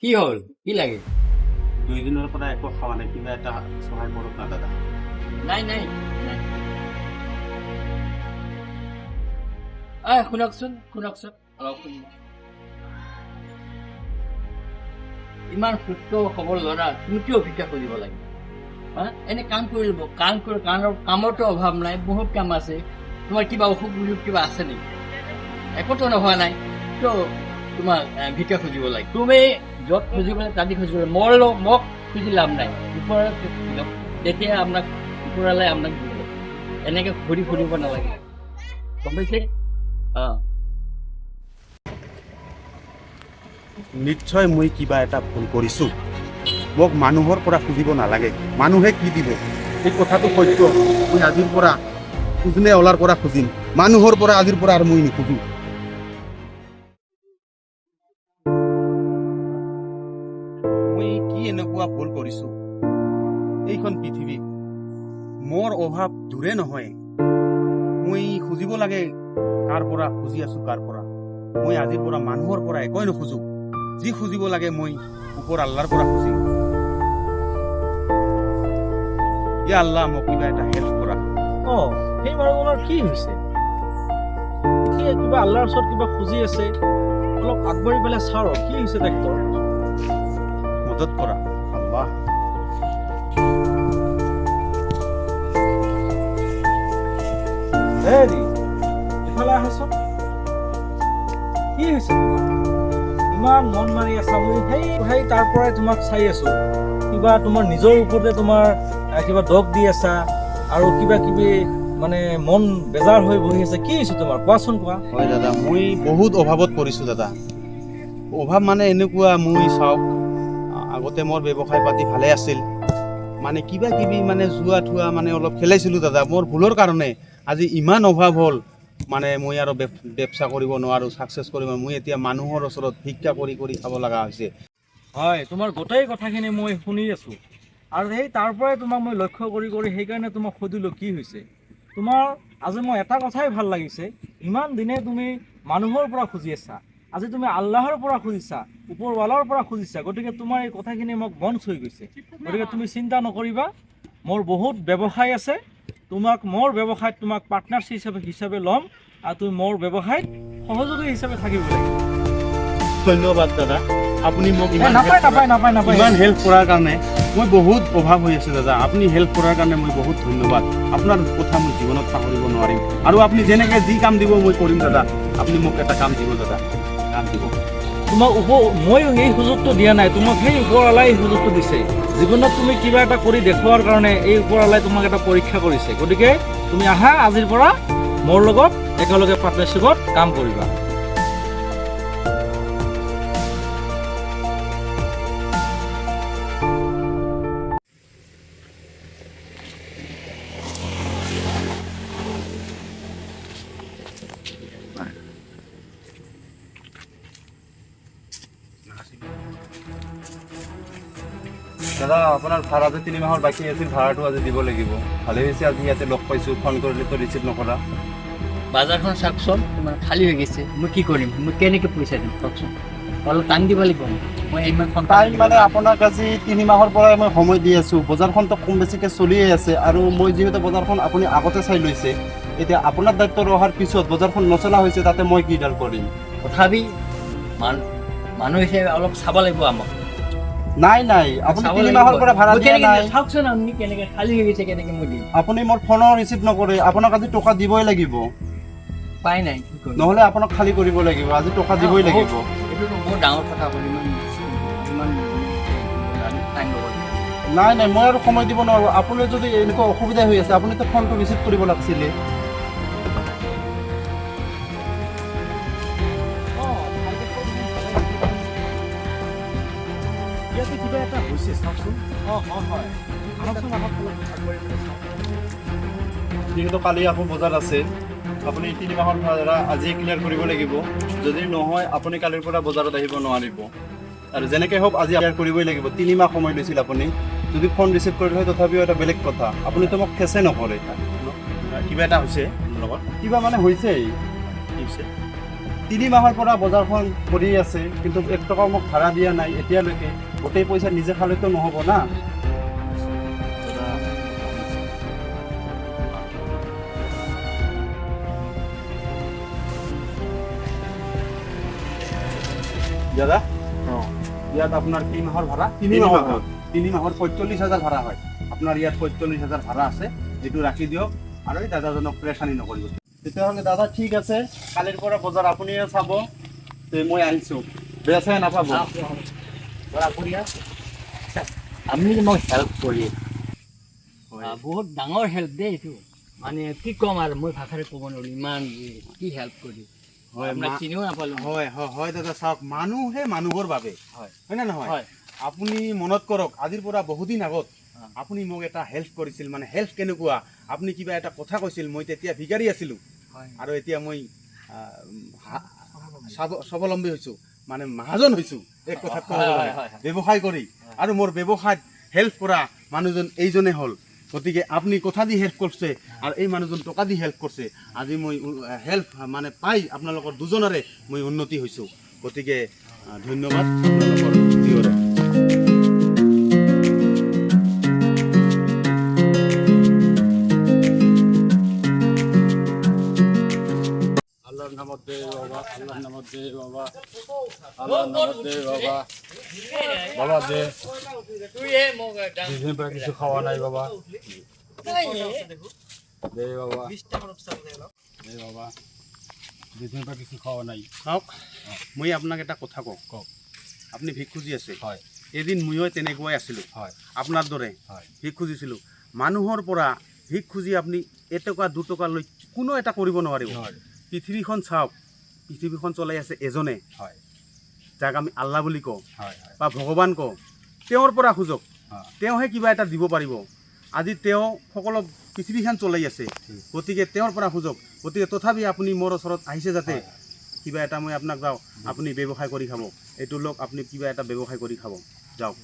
কি হ'ল, কি লাগে? 2 দিনৰ পৰা একো খোৱা নাই, কিবা এটা সহায় কৰক না দাদা। নাই নাই নাই। আহ, শুনকচোন, শুনকচোন, অলপ শুনিব। ইমান সুস্থ সবল ল'ৰা, তুমি কিয় ভিক্ষা খুজিব লাগে? হা, এনে কাম কৰি ল'ব। কাম কৰি, কামৰতো অভাৱ নাই, বহুত কাম আছে। তোমাৰ কিবা অসুখ বিসুখ কিবা আছে নেকি? একোতো নোহোৱা নাই। কিয় তোমাক ভিক্ষা খুজিব লাগে? তুমি য'ত খুজিব লাগে তাতে খুজিব লাগে। মোক খুজি লাভ নাই। ওপৰত খোজক, তেতিয়া আপোনাক ওপৰৱালাই আপোনাক দিব। এনেকে ঘূৰি ফুৰিব নালাগে, গম পাইছে? অঁ। নিশ্চয় মই কিবা এটা ভুল কৰিছোঁ। মোক মানুহৰ পৰা খুজিব নালাগে। মানুহে কি দিব? এই কথাটো সত্য। মই আজিৰ পৰা খুজিলে অলাৰ পৰা খুজিম, মানুহৰ পৰা আজিৰ পৰা আৰু মই নোখোজো। মই কি এনেকুৱা ভুল কৰিছোঁ? এইখন পৃথিৱীত মোৰ অভাৱ দূৰে নহয়। মই খুজিব লাগে কাৰ পৰা, খুজি আছো কাৰ পৰা? মই আজিৰ পৰা মানুহৰ পৰা একোৱে নোখোজো। যি খুজিব লাগে মই ওপৰ আল্লাহৰ পৰা খুজিম। ইয়া আল্লাহ, মোক কিবা এটা হেল্প কৰা। অঁ, সেই মানুহজনৰ কি হৈছে? কি কিবা আল্লাহৰ ওচৰত কিবা খুজি আছে। অলপ আগবাঢ়ি পেলাই চাওঁ, কি হৈছে তেখেতৰ। মদত কৰা আল্লাহ। হেৰি, ইফালে আহাচোন। কি হৈছে তোমাৰ? ইমান মন মাৰি আছা। মই সেই তাৰ পৰাই তোমাক চাই আছো। কিবা তোমাৰ নিজৰ ওপৰতে তোমাৰ কিবা দোষ দি আছা আৰু কিবা কিবি মানে মন বেজাৰ হৈ বহি আছে। কি হৈছে তোমাৰ? কোৱাচোন, কোৱা। হয় দাদা, মই বহুত অভাৱত পৰিছোঁ দাদা। অভাৱ মানে এনেকুৱা, মই চাওক, আগতে মোৰ ব্যৱসায় পাতি ভালে আছিল। মানে কিবা কিবি মানে জোৱা থোৱা মানে অলপ খেলাইছিলোঁ দাদা। মোৰ ভুলৰ কাৰণে আজি ইমান অভাৱ হ'ল। মানে মই আৰু ব্যৱসা কৰিব নোৱাৰোঁ, ছাকচেছ কৰিব। মই এতিয়া মানুহৰ ওচৰত ভিক্ষা কৰি কৰি খাব লগা হৈছে। হয়, তোমাৰ গোটেই কথাখিনি মই শুনি আছোঁ আৰু সেই তাৰ পৰাই তোমাক মই লক্ষ্য কৰি কৰি সেইকাৰণে তোমাক সুধিলোঁ কি হৈছে তোমাৰ। আজি মই এটা কথাই ভাল লাগিছে। ইমান দিনে তুমি মানুহৰ পৰা খুজি আছা, আজি তুমি আল্লাহৰ পৰা খুজিছা, ওপৰৱালাৰ পৰা খুজিছা। গতিকে তোমাৰ এই কথাখিনি মোক মন চুই গৈছে। গতিকে তুমি চিন্তা নকৰিবা, মোৰ বহুত ব্যৱসায় আছে। তোমাক মোৰ ব্যৱসায়ত তোমাক পাৰ্টনাৰশ্বিপ হিচাপে ল'ম আৰু তুমি মোৰ ব্যৱসায়ত সহযোগী হিচাপে থাকিব লাগিব। ধন্যবাদ দাদা, আপুনি মোক এ, ইমান নাপায়। help নাপায়, নাপায়, নাপায়। ইমান হেল্প কৰাৰ কাৰণে। মই বহুত অভাৱ হৈ আছে দাদা, আপুনি হেল্প কৰাৰ কাৰণে মই বহুত ধন্যবাদ। আপোনাৰ কথা মই জীৱনত পাহৰিব নোৱাৰিম। আৰু আপুনি যেনেকৈ যি কাম দিব মই কৰিম দাদা। আপুনি মোক এটা কাম দিব দাদা, কাম দিব। তোমাক মই এই সুযোগটো দিয়া নাই, তোমাক সেই ওপৰৱালাই এই সুযোগটো দিছে। জীৱনত তুমি কিবা এটা কৰি দেখুওৱাৰ কাৰণে এই ওপৰৱালাই তোমাক এটা পৰীক্ষা কৰিছে। গতিকে তুমি আহা, আজিৰ পৰা মোৰ লগত একেলগে পাৰ্টনাৰশ্বিপত কাম কৰিবা। দাদা, আপোনাৰ ভাড়া যে 3 মাহৰ বাকী আছিল, ভাড়াটো আজি দিব লাগিব। ভালেই হৈছে আজি ইয়াতে লগ পাইছোঁ। ফোন কৰিলেতো ৰিচিভ নকৰা। বাজাৰখন চাওকচোন, তোমাৰ খালী হৈ গৈছে। মই কি কৰিম? মই কেনেকৈ পইচা দিম কওকচোন? অলপ টাইম দিব লাগিব মোক। মই ইমান সোনকালে টাইম দিব মানে নোৱাৰিম। আপোনাক আজি 3 মাহৰ পৰাই মই সময় দি আছোঁ। বজাৰখনতো কম বেছিকৈ চলিয়ে আছে আৰু মই যিহেতু বজাৰখন আপুনি আগতে চাই লৈছে, এতিয়া আপোনাৰ দায়িত্ব অহাৰ পিছত বজাৰখন নচলা হৈছে, তাতে মই কিডাল কৰিম? তথাপি মানুহ হিচাপে অলপ চাব লাগিব আমাক। নাই নাই, আপুনি চাব তিনি লাগিব। মাহৰ পৰা ভাড়া মই দিয়া কেনেকে নাই। দিম? চাওকচোন আপুনি, কেনেকে খালী হৈ গৈছে, কেনেকে মই দিম? আপুনি মোৰ ফোনো ৰিচিভ নকৰে। আপোনাক আজি টকা দিবই লাগিব। উপায় নাই, কি কৰিম? নহ'লে আপোনাক খালী কৰিব লাগিব। আজি টকা দিবই লাগিব। এইটোতো বহুত ডাঙৰ কথা। আপুনি ইমান ইমান টাইম ল'ব। নাই নাই, মই আৰু সময় দিব নোৱাৰোঁ। আপুনি যদি এনেকুৱা অসুবিধা হৈ আছে, আপুনিতো ফোনটো ৰিচিভ কৰিব লাগিছিলে। অঁ, ঠাইডোখৰ দেখোন ভালেই। ইয়াতে কিবা এটা হৈছে, চাওকচোন। অঁ, হয় হয়, আহকচোন, আহক, অলপ আগবাঢ়ি পেলাই চাওঁ। যিহেতু কালি আকৌ বজাৰ আছে, আপুনি 3 মাহৰ ভাড়া আজিয়ে ক্লিয়াৰ কৰিব লাগিব। যদি নহয়, আপুনি কালিৰ পৰা বজাৰত আহিব নোৱাৰিব। আৰু যেনেকৈ হওক আজি ক্লিয়াৰ কৰিবই লাগিব। 3 মাহ সময় লৈছিল। আপুনি যদি ফোন ৰিচিভ কৰিলে হয়, তথাপিও এটা বেলেগ কথা। আপুনিতো মোক ফেচে নকৰে। কিবা এটা হৈছে আপোনাৰ লগত? কিবা মানে হৈছেই। কি হৈছে? 3 মাহৰ পৰা বজাৰখন কৰি আছে, কিন্তু 1 টকাও মোক ভাড়া দিয়া নাই এতিয়ালৈকে। গোটেই পইচা নিজে খালেতো নহ'ব না। দাদা, ইয়াত আপোনাৰ কেই মাহৰ ভাড়া? তিনি তিনি মাহৰ। মাহৰ। 3 মাহৰ 45,000 ভাড়া হয়। আপোনাৰ ইয়াত 45,000 ভাড়া আছে, এইটো ৰাখি দিয়ক আৰু এই দাদাজনক প্ৰেছানি নকৰিব। তেতিয়াহ'লে দাদা ঠিক আছে, কালিৰ পৰা বজাৰ আপুনিয়ে চাব। তে মই আহিছোঁ, বেয়া চেয়া নাপাব। আপুনি যে মোক হেল্প কৰি, বহুত ডাঙৰ হেল্প দেই এইটো। মানে কি ক'ম আৰু, মই ভাষাৰে ক'ব নোৱাৰো ইমান যে কি হেল্প কৰি। হয়। আপোনাক চিনিও নাপালোঁ। হয় হয় হয় দাদা, চাওক, মানুহে মানুহৰ বাবে। হয়। হয় নে নহয়? হয়। আপুনি মনত কৰক, আজিৰ পৰা বহুদিন আগত আপুনি মোক এটা হেল্প কৰিছিল। মানে হেল্প কেনেকুৱা, আপুনি কিবা এটা কথা কৈছিল, মই তেতিয়া ভিখাৰী আছিলোঁ। হয়। আৰু এতিয়া মই স্বাৱলম্বী হৈছোঁ, মানে মহাজন হৈছোঁ এক কথাত ক'ব হয়, গ'লে। হয়, হয়, হয়। ব্যৱসায় কৰি আৰু মোৰ ব্যৱসায়ত হেল্প কৰা মানুহজন এইজনে হ'ল। গতিকে আপুনি কথা দি হেল্প কৰিছে আৰু এই মানুহজন টকা দি হেল্প কৰিছে। আজি মই হেল্প মানে পাই আপোনালোকৰ দুজনৰে মই উন্নতি হৈছোঁ। গতিকে ধন্যবাদ আপোনালোকৰ দুয়োৰে। আল্লাহর নামত দে বাবা, আল্লাহর নামত দে বাবা, আল্লাহর নামত দে বাবা, বাবা দে। দুদিন পরে কিছু খাওয়া নাই বাবা, দে বাবা, দে বাবা, দুদিন পরে কিছু খাওয়া নাই। চাওক, মই আপোনাক এটা কথা কওঁ। কওক। আপুনি ভিক খুজি আছে। হয়। এদিন ময়ো তেনেকুৱাই আছিলোঁ। হয়। আপোনাৰ দৰে। হয়। ভিক খুজিছিলোঁ। মানুহৰ পৰা ভিক খুজি আপুনি এটকা দুটকা লৈ কোনো এটা কৰিব নোৱাৰিব। পৃথিৱীখন চাওক, পৃথিৱীখন চলাই আছে এজনে, হয়। যাক আমি আল্লাহ বুলি কওঁ হয় হয় বা ভগৱান কওঁ। তেওঁৰ পৰা খোজক। তেওঁহে কিবা এটা দিব পাৰিব। আজি তেওঁ সকলো পৃথিৱীখন চলাই আছে। ঠিক। গতিকে তেওঁৰ পৰা খোজক। গতিকে তথাপি আপুনি মোৰ ওচৰত আহিছে যাতে হয়। কিবা এটা মই আপোনাক যাওঁ, আপুনি ব্যৱসায় কৰি খাব। এইটো লওক, আপুনি কিবা এটা ব্যৱসায় কৰি খাব যাওক।